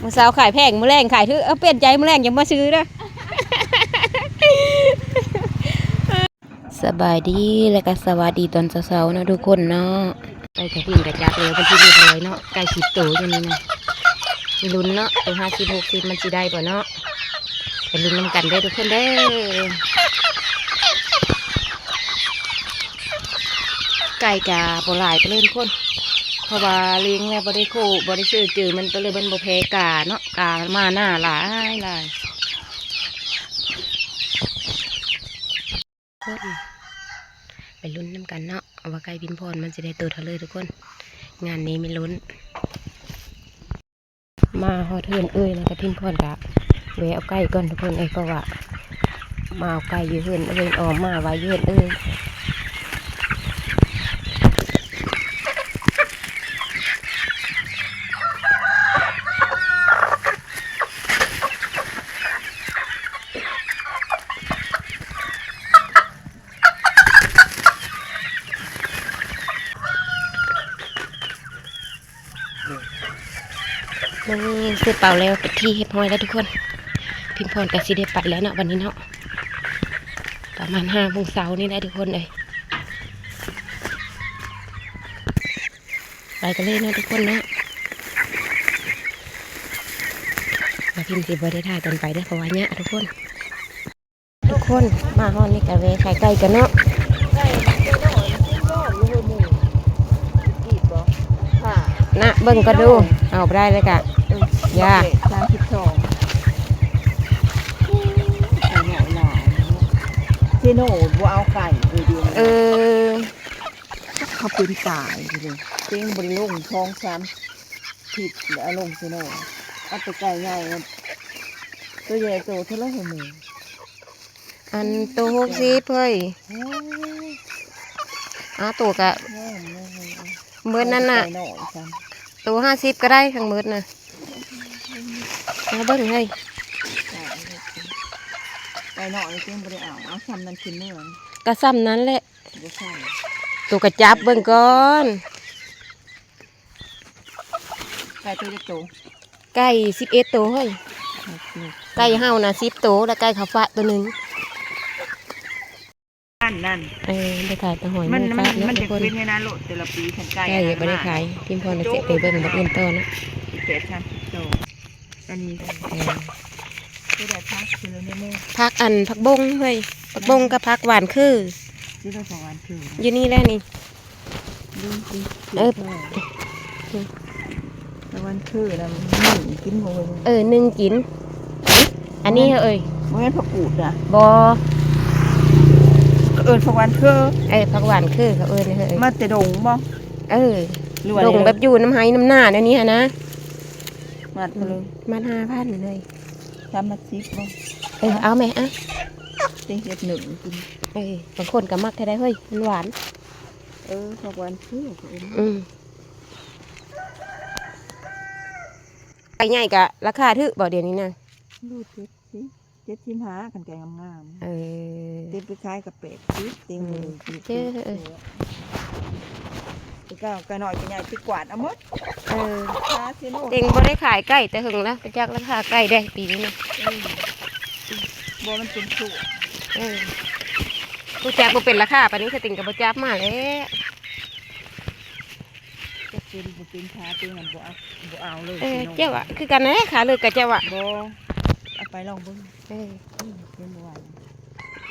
ມື້ເຊົ້າຂາຍແພງ ມື້ແລງຂາຍຖືກ ເອີ ປ່ຽນໃຈ ມື້ແລງຈັ່ງມາຊື້ເດີ. ສະບາຍດີ ແລະກະສະຫວັດດີຕອນເຊົ້າໆເນາະທຸກຄົນເນາະ. ໄກ່ກະດິນກະຈັບແລ້ວເປັນທີ່ຮຽບຮ້ອຍເນາະ ໄກ່ສິບໂຕຢູ່ນີ້ນະ. ມີລຸ້ນເນາະ ໂຕຫ້າສິບ ຫົກສິບ ມັນຊິໄດ້ບໍ່ເນາະ. ໄປລຸ້ນນຳກັນເດີທຸກຄົນເດີ. ໄກ່ກະບໍ່ຫຼາຍປານໃດທຸກຄົນ ເພາະວ່າລ້ຽງແລ້ວບໍ່ໄດ້ໂຄ ບໍ່ໄດ້ເຊີເຈີມັນ ກໍເລີຍມັນບໍ່ແຜ່ກາເນາະ. ກາມາໜ້າຫຼາຍໆ. ໄປລຸ້ນນຳກັນເນາະ ວ່າໄກ່ພິມພອນມັນຊິໄດ້ໂຕເທົ່າໃດທຸກຄົນ. ງານນີ້ມີລຸ້ນ. ມາຮອດເຮືອນເອື້ອຍແລ້ວກະພິມພອນກະແວ່ເອົາໄກ່ກ່ອນທຸກຄົນເອີຍ ເພາະວ່າມາເອົາໄກ່ຢູ່ເຮືອນເອື້ອຍ ອອກມາໄວ້ຢູ່ເຮືອນເອື້ອຍ. ນີ້ ຊື້ເປົາແລ້ວເປັນທີ່ຮຽບຮ້ອຍແລ້ວທຸກຄົນ. ພິມພອນກະຊິໄດ້ໄປແລ້ວເນາະ ບັດນີ້ເນາະ ປະມານຫ້າໂມງເຊົ້ານີ້ແຫຼະທຸກຄົນເອີຍ. ໄປກັນເລີຍເນາະທຸກຄົນເນາະ ວ່າພິມຊິບໍ່ໄດ້ຖ່າຍຕອນໄປເດີ ເພາະວ່າຍາກທຸກຄົນ. ທຸກຄົນ ມາຮອດນີ້ກະແວ່ຂາຍໄກ່ກັນເນາະ. ນະ ເບິ່ງກໍດູ ເອົາບໍ່ໄດ້ເລີຍກະ ເອີ ຢາ ສາມສິບສອງ ເຊໂນບໍ່ເອົາໄກ່ເດີ ເອີ ເຂົາເປັນຕາຍເລີຍ ເຕັງບໍ່ໄດ້ລົງສອງສາມທິດ ແລ້ວເອົາລົງເຊໂນ ເອົາແຕ່ໄກ່ໃຫຍ່ ໂຕໃຫຍ່ໂຕເທົ່າໃດ ອັນໂຕຫົກສິບເຮີ້ຍ. ເອົາໂຕກະ ເບິດນັ້ນນະ ໂຕຫ້າສິບກະໄດ້ທັງເບິດນະ. ມາເບິ່ງເຮີ້ຍ ໄກ່ນ້ອຍຈຶ່ງບໍ່ໄດ້ເອົາ ເອົາຊ່ຳນັ້ນຂຶ້ນເມືອ ກະຊ່ຳນັ້ນແຫຼະ ໂຕກະຈັບເບິ່ງກ່ອນ. ໄກ່ໂຕຈັກໂຕ? ໄກ່ສິບເອັດໂຕເຮີ້ຍ. ໄກ່ເຮົານະສິບໂຕ ແລ້ວໄກ່ເຂົາຝາກໂຕໜຶ່ງ. ນັ້ນ ນັ້ນ ເອີ ໄດ້ຂາຍແຕ່ຫອຍໝູປະເນາະ ມັນຈະຂຶ້ນໃຫ້ນາໂລດແຕ່ລະປີ ຄັນໄກ່ ໄກ່ບໍ່ໄດ້ຂາຍ. ພິມພອນຊິໄປເບິ່ງບັກອື່ນຕໍ່ເນາະ ແປດສາມສິບໂຕ. ອັນນີ້ ເອີ ໄດ້ຜັກຄືໃນໝູ ຜັກອັນ ຜັກບົງເຮີ້ຍ ຜັກບົງກັບຜັກຫວານຄື ຢູ່ໃນຜັກຫວານຄື ຢູ່ນີ້ແຫຼະນີ້. ເອີ ຕາຫວານຄືນະ ໜຶ້ງກິນບໍ່ເອີຍ? ເອີ ໜຶ້ງກິນ. ອັນນີ້ເຮີ້ຍ ບໍ່ແມ່ນຜັກກູດນະ? ບໍ່ ເອີ້ນຜັກຫວານຄື. ເອີ ຜັກຫວານຄືເຂົາເອີ້ນເຮີ້ຍ. ມາແຕ່ດົງບໍ່? ເອີ ດົງແບບຢູ່ນຳໄຮ່ນຳນາແນວນີ້ຫັ້ນນະ. ມັດເທົ່າໃດ? ມັດຫ້າພັນເລີຍ. ສາມມັດສິບບໍ່? ເອີ ເອົາແມະ ອະ ຕິເຮັດໜຶ້ງກິນ. ເອີ ບາງຄົນກໍມັກແທ້ໄດ໋ເຮີ້ຍ ມັນຫວານ. ເອີ ຜັກຫວານຄືເຂົາເອີ້ນ. ອືມ ໄກ່ໃຫຍ່ກະລາຄາຖືກບໍ່ດຽວນີ້ນະ? ໂລເຈັດສິບ ເຈັດສິບຫ້າ ຄັນໄກ່ງາມໆ. ເອີ ເຕັງໄປຂາຍກະແປດສິບ ເຕັງ ອືມ ເອີ ໄກ່ນ້ອຍໄກ່ໃຫຍ່ໄປກວາດເອົາໝົດ. ເອີ ເຕັງບໍ່ໄດ້ຂາຍໄກ່ແຕ່ເຫິງແລ້ວ ບໍ່ຈັກລາຄາໄກ່ໄດ໋ປີນີ້ນະ. ເອີ ບໍ່ ມັນເປັນໂຊກ. ເອີ ຮູ້ຈັກບໍ່ເປັນລາຄາປານນີ້ ສະຕິງກໍບໍ່ຈັບມາແລ້ວ. ຈັກເປັນບໍ່ເປັນ ຂາເຕັງນັ້ນບໍ່ເອົາ ບໍ່ເອົາເລີຍ. ເອີ ເຈົ້າວ່າ ຄືກັນແຫຼະ ຂາເລີກກະເຈົ້າວ່າ ບໍ່ ເອົາໄປລອງເບິ່ງ. ເອີ ອືມ ເຫັນບໍ່ວ່າ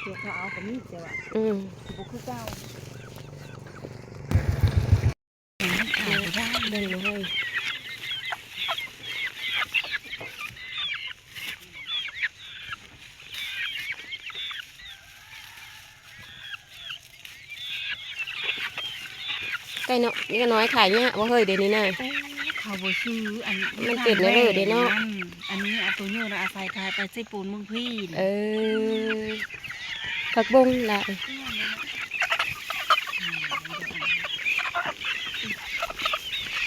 ເຈົ້າເຂົາເອົາກໍມີ ເຈົ້າວ່າ ອືມ ບໍ່ຄືເກົ່າ. ເບິ່ງເລີຍ ໄກ່ເນາະ ນີ້ກໍນ້ອຍຂາຍຍາກບໍ່ເຮີ້ຍ ດຽວນີ້ນະ. ເອີ ເຂົາບໍ່ຊື້ ອັນ ມັນເປັນແນວເລີເດ້ເນາະ. ອັນນີ້ ອັນໂຕໃຫຍ່ລະອາໄສຂາຍໄປເຊໂປນເມືອງພີ້. ເອີ ຜັກບົງລະ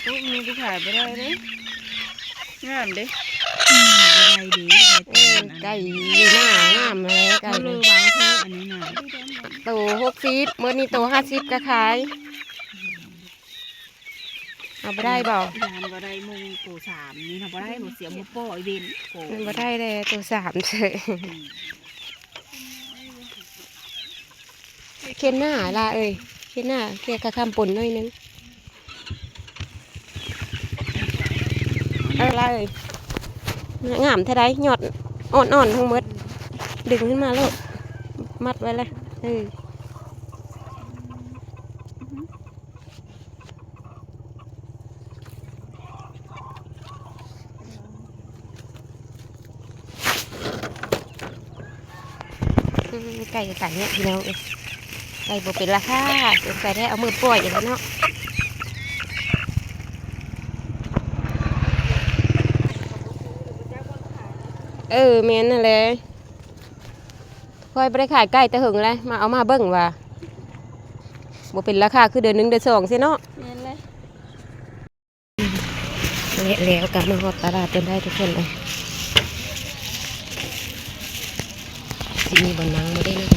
ໂອ້ຍ ມີໄປຂາຍບໍ່ໄດ້ເດ້. ງາມເດ້ ອືມ ບໍ່ໄດ້ເດ້ ໄກ່ຢູ່ໜ້າງາມແລ້ວ ໄກ່ ເລີວາງເທີ ອັນນີ້ນະ ໂຕຫົກສິບ ມື້ນີ້ໂຕຫ້າສິບກໍຂາຍ. ເອົາບໍ່ໄດ້ບໍ່? ຢ້ານບໍ່ໄດ້ມຸງໂຕສາມນີ້ນະ ບໍ່ໄດ້ ບໍ່ສຽວບໍ່ປ່ອຍເວັນໂກ ມັນບໍ່ໄດ້ແລ້ວ ໂຕສາມເສີຍ. ອືມ ເຂັນໜ້າລະເອີຍ ເຂັນໜ້າ ເສຍກະຄຳປົນໜ້ອຍໜຶ່ງ. ເອີ ລະເອີຍ ງາມແທ້ໃດ ຍອດອ່ອນໆທັງໝົດ ດຶງຂຶ້ນມາໂລດ ມັດໄວ້ລະ ເອີ. ອືມ ໄກ່ຂາຍແຍະພີ່ນ້ອງເອີຍ ໄກ່ບໍ່ເປັນລາຄາ ສົງໄສໄດ້ເອົາມືປ່ອຍອີກແລ້ວເນາະ. ເອີ ແມ່ນຫັ້ນແຫຼະ ຂ້ອຍບໍ່ໄດ້ຂາຍໄກ່ແຕ່ເຫິງແລ້ວ ມາເອົາມາເບິ່ງວ່າບໍ່ເປັນລາຄາຄືເດືອນໜຶ່ງເດືອນສອງຊີ້ເນາະ. ແມ່ນແຫຼະ. ແລະແລ້ວກໍມາຮອດຕະຫຼາດຈົນໄດ້ທຸກຄົນເອີຍ ຊິມີບ່ອນນັ່ງບໍ່ເດ້ເນາະ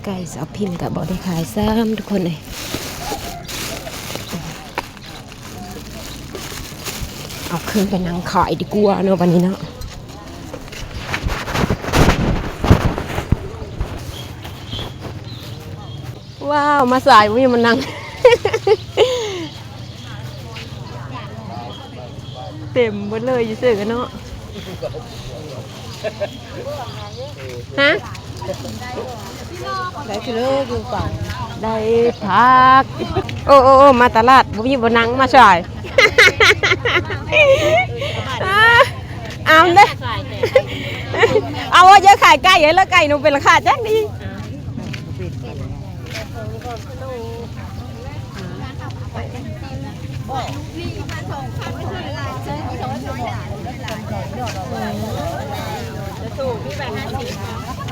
ໄກ່ສາວພິມກໍບໍ່ໄດ້ຂາຍຊ້ຳທຸກຄົນເອີຍ. ເອົາເຄື່ອງໄປນັ່ງຂາຍດີກວ່າເນາະ ບັດນີ້ເນາະ. ວ້າວ ມາສາຍ ບໍ່ມີບ່ອນນັ່ງ ເຕັມເບິດເລີຍຢູ່ເຊິ່ງເນາະ. ຮະ ໄດ້ເທື່ອຢູ່ຝັ່ງ ໄດ້ຜັກ ໂອ້ ໂອ້ ໂອ້ ມາຕະຫຼາດ ບໍ່ມີບ່ອນນັ່ງ ມາສາຍ ເອົາເດ້ ເອົາ ເອົາ ເຈົ້າຂາຍໄກ່ໃຫ້ລະ ໄກ່ໜູເປັນລາຄາຈັກນີ້.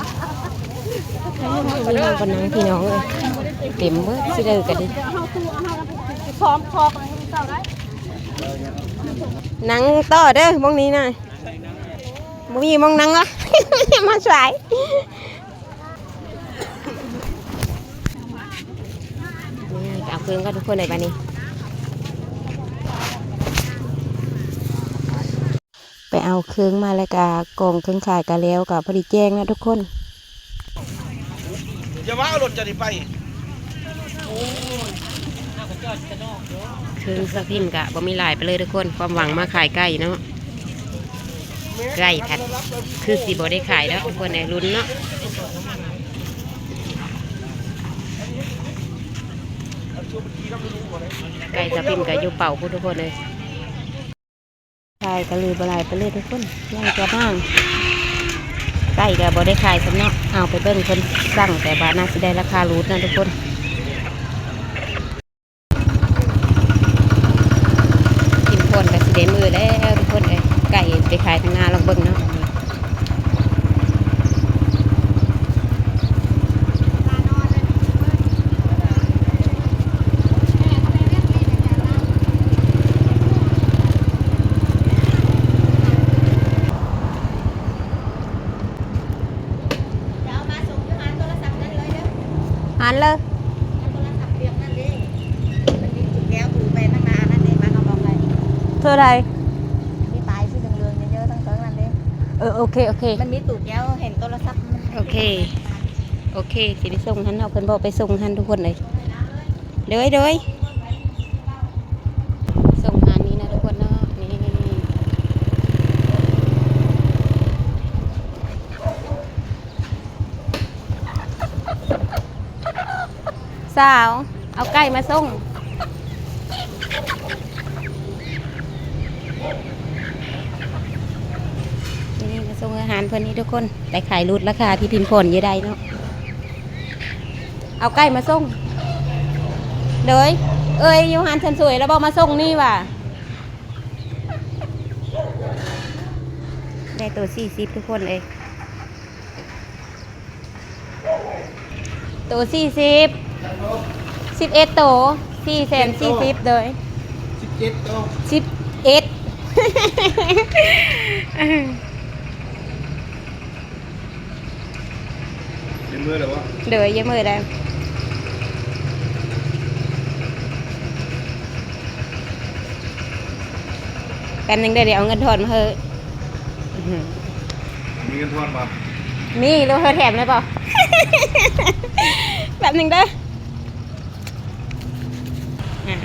ມີນັ່ງກໍນັ່ງພີ່ນ້ອງເອີຍ ເຕັມເບິດຊິເດີກະດິ ນັ່ງຕໍ່ເດີ ໝ່ອງນີ້ນະ ບໍ່ມີໝ່ອງນັ່ງລະ ມາສາຍ. ນີ້ ໄປເອົາເຄື່ອງກ່ອນທຸກຄົນເອີຍ ບາດນີ້ ໄປເອົາເຄື່ອງມາແລ້ວກະກອງເຄື່ອງຂາຍກະແລ້ວ ກະພໍດີແຈ້ງເນາະທຸກຄົນ. ຢ່າວ່າເອົາລົດຈະໄດ້ໄປ ເຄື່ອງສາວພິມກະບໍ່ມີຫຼາຍປານໃດທຸກຄົນ ຄວາມຫວັງມາຂາຍໄກ່ເນາະ. ໄກ່ພັດຄືຊິບໍ່ໄດ້ຂາຍແລ້ວທຸກຄົນເອີຍ ລຸ້ນເນາະ. ໄກ່ສາວພິມກໍຢູ່ເປົາພຸ້ນທຸກຄົນເອີຍ ຂາຍກໍເລີຍບໍ່ຫຼາຍປານໃດທຸກຄົນ ຍັງຈະນາງ ໄກ່ກໍບໍ່ໄດ້ຂາຍຊ້ຳເນາະ. ເອົາໄປເບິ່ງເພິ່ນສັ່ງ ແຕ່ວ່າໜ້າຊິໄດ້ລາຄາຫຼຸດເນາະທຸກຄົນ. ກິນກ່ອນກໍຊິໄດ້ມື້ແລ້ວທຸກຄົນເອີຍ ໄກ່ໄປຂາຍທາງໜ້າລອງເບິ່ງເນາະ. ເອົາມາສົ່ງຢູ່ຮ້ານໂທລະສັບນັ້ນເລີຍເດີ ຫັ້ນເລີຍ ຮ້ານໂທລະສັບວຽງນັ້ນເດ້ ມັນມີຕູ້ແກ້ວ ຕູ້ໄປທາງໜ້ານັ້ນເດ້ ມາເອົາບອກໄດ້. ເທົ່າໃດ? ມີປ້າຍສີເຫຼືອງໆ ເຍີະໆ ທາງເທິງນັ້ນເດ້. ເອີ ໂອເຄ ໂອເຄ ມັນມີຕູ້ແກ້ວ ເຫັນໂທລະສັບ. ໂອເຄ ໂອເຄ ຊິໄປສົ່ງຫັ້ນເນາະ ເພິ່ນບອກໄປສົ່ງຫັ້ນທຸກຄົນເອີຍ. ໂດຍ ໂດຍ ສົ່ງຮ້ານນີ້ນະທຸກຄົນເນາະ ນີ້ ສາວ ເອົາໄກ່ມາສົ່ງ ນີ້ ມາສົ່ງອາຫານເພິ່ນນີ້ທຸກຄົນ ໄດ້ຂາຍຫຼຸດລາຄາທີ່ພິມພອນຢູ່ໄດ້ເນາະ. ເອົາໄກ່ມາສົ່ງ ໂດຍ ເອີຍ ຢູ່ຮ້ານເສີມສວຍແລ້ວບໍ່ມາສົ່ງນີ້ຫວາ? ໄດ້ໂຕສີ່ສິບທຸກຄົນເອີຍ ໂຕສີ່ສິບ ສິບເອັດໂຕ ສີ່ແສນສີ່ສິບ ໂດຍ ສິບເຈັດໂຕ ສິບເອັດ. ໄດ້ເມືອແລ້ວບໍ່? ໂດຍ ໄດ້ເມືອແລ້ວ. ອັນໜຶ່ງເດີ ດຽວເອົາເງິນທອນມາໃຫ້. ມີເງິນທອນບໍ່? ມີ ຫຼືເຮົາແຖມໄດ້ບໍ່? ແປັບໜຶ່ງເດີ. ອ່າ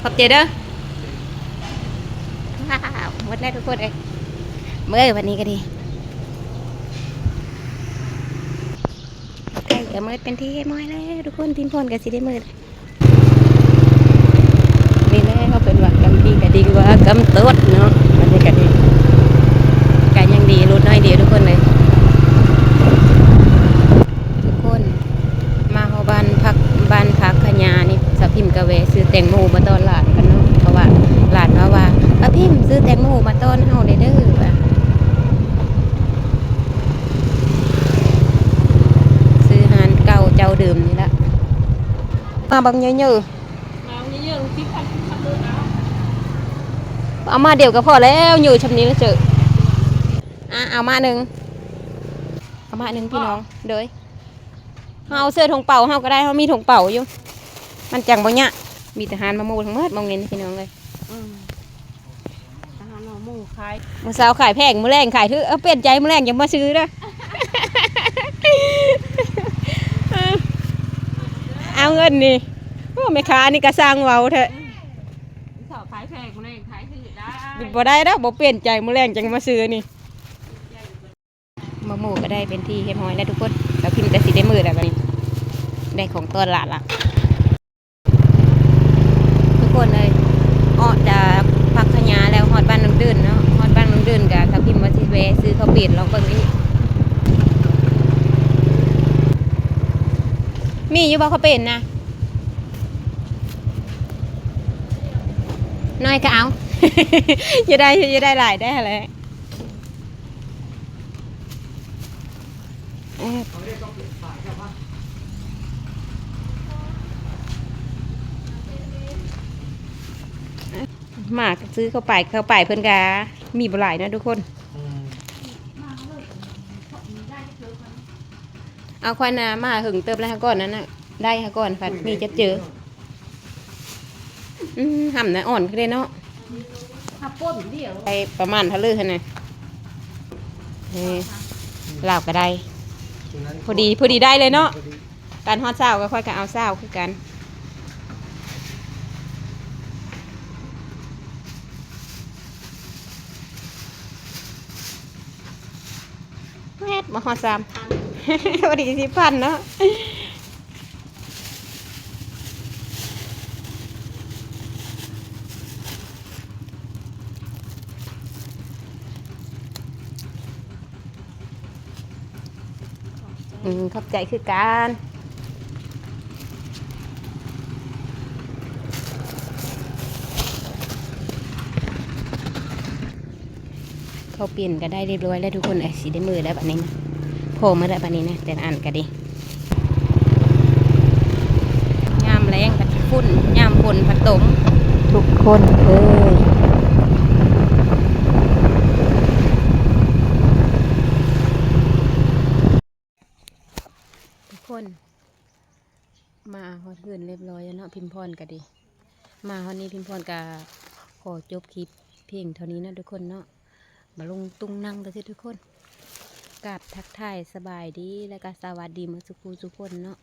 ຂອບໃຈເດີ. ວ້າວ ໝົດແລ້ວທຸກຄົນເອີຍ. ເບິ່ງບັດນີ້ກໍດີ ໃກ້ຈະໝົດເປັນທີ່ຮຽບຮ້ອຍແລ້ວທຸກຄົນ. ພິມພອນກໍຊິໄດ້ໝົດ. ນີ້ແຫຼະ ເຂົາເອີ້ນວ່າກຳດີກະດີກວ່າກຳຕົດເນາະ. ບັນຍາກາດນີ້ກະຍັງດີ ລົດນ້ອຍດຽວທຸກຄົນເອີຍ. ທຸກຄົນ ມາຮອດບ້ານພັກ ບ້ານພັກຂະຫຍານີ້ ສາວພິມກະແວ່ຊື້ແຕງໂມມາຕ້ອນຫຼານກ່ອນເນາະ ເພາະວ່າຫຼານເວົ້າວ່າ ປ້າພິມຊື້ແຕງໂມມາຕ້ອນເຮົາແດ່ເດີ ວ່າ ຊື້ຮ້ານເກົ່າເຈົ້າເດີມນີ້ລະ. ມາບັກເຍີໆ ເອົາມາດຽວກໍພໍແລ້ວ ເຍີຊ່ຳນີ້ລະເຈີ. ອ່າ ເອົາມາໜຶ່ງ ເອົາມາໜຶ່ງພີ່ນ້ອງ. ໂດຍ ເຮົາເອົາໃສ່ຖົງເປົາເຮົາກໍໄດ້ ເຮົາມີຖົງເປົາຢູ່. ມັນຈັ່ງບໍ່ຍາກ ມີແຕ່ຮ້ານມະໝູທັງໝົດ ມອງເຫັນພີ່ນ້ອງເອີຍ. ອືມ ອາຫານໝູຂາຍ ມື້ເຊົ້າຂາຍແພງ ມື້ແລງຂາຍຖືກ. ເອີ ປ່ຽນໃຈ ມື້ແລງຈັ່ງມາຊື້ເດີ. ເອົາເງິນນີ້. ໂອ້ ແມ່ຄ້ານີ້ກໍຊ່າງເວົ້າແທ້. ອືມ ເຊົ້າຂາຍແພງ ມື້ແລງຂາຍຖືກໄດ້. ບໍ່ໄດ້ດອກ ບໍ່ປ່ຽນໃຈ ມື້ແລງຈັ່ງມາຊື້ນີ້. ໝາກໝູກໍໄດ້ເປັນທີ່ຮຽບຮ້ອຍແລ້ວທຸກຄົນ. ສາວພິມກໍຊິໄດ້ມື້ແລ້ວບັດນີ້ ໄດ້ຂອງຕ້ອນຫຼານລະທຸກຄົນເອີຍ. ອອກຈາກພັກຂະຫຍາແລ້ວ ຮອດບ້ານນ້ອງເດີນເນາະ ຮອດບ້ານນ້ອງເດີນກະ ສາວພິມວ່າຊິແວ່ຊື້ເຂົ້າປຽນລອງເບິ່ງອີກ. ມີຢູ່ບໍ່ເຂົ້າປຽນນະ? ໜ້ອຍກໍເອົາ ຢ່າໄດ້ ຢ່າໄດ້ຫຼາຍໄດ້ຫັ້ນແຫຼະ. ມາຊື້ເຂົ້າໄປ ເຂົ້າໄປເພິ່ນກະມີບໍ່ຫຼາຍເນາະທຸກຄົນ. ອືມ ເອົາ ຂ້ອຍນະມາຫຶງເຕີບແລ້ວ ຫາກ່ອນນັ້ນນະ ໄດ້ຫາກ່ອນ ພັດມີຈັກເຈີ. ອືມ ຫຳນະອ່ອນຄືເດ້ເນາະ. ຫຳປົ່ນດຽວ ໄດ້ປະມານເທົ່າເລີຫັ້ນນະ. ເອີ ລາວກໍໄດ້ ພໍດີ ພໍດີໄດ້ເລີຍເນາະ. ຕອນຮອດຊາວກໍຂ້ອຍກໍເອົາຊາວຄືກັນ. ແມ່ນບໍ່ຮອດສາມພັນ ພໍດີສິບພັນເນາະ. ອືມ ຂອບໃຈຄືກັນ. ເຂົ້າປຽນກໍໄດ້ຮຽບຮ້ອຍແລ້ວທຸກຄົນເອີຍ. ຊິໄດ້ມື້ແລ້ວບັດນີ້ນະ ພໍມື້ແລ້ວບັດນີ້ນະ ແຕ່ລະອັນກໍດີ. ຍາມແລ້ງພັດຝຸ່ນ ຍາມຝົນພັດຕົມ ທຸກຄົນເອີຍ. ທຸກຄົນ ມາຮອດເຮືອນຮຽບຮ້ອຍແລ້ວເນາະ ພິມພອນກໍດີ. ມາຮອດນີ້ພິມພອນກໍຂໍຈົບຄລິບພຽງເທົ່ານີ້ເນາະທຸກຄົນເນາະ. ມາລົງຕຸງນັ່ງເດີທຸກຄົນ. ກາບທັກທາຍສະບາຍດີ ແລ້ວກໍສະຫວັດດີໝົດສູ່ຜູ້ສູ່ຄົນເນາະ.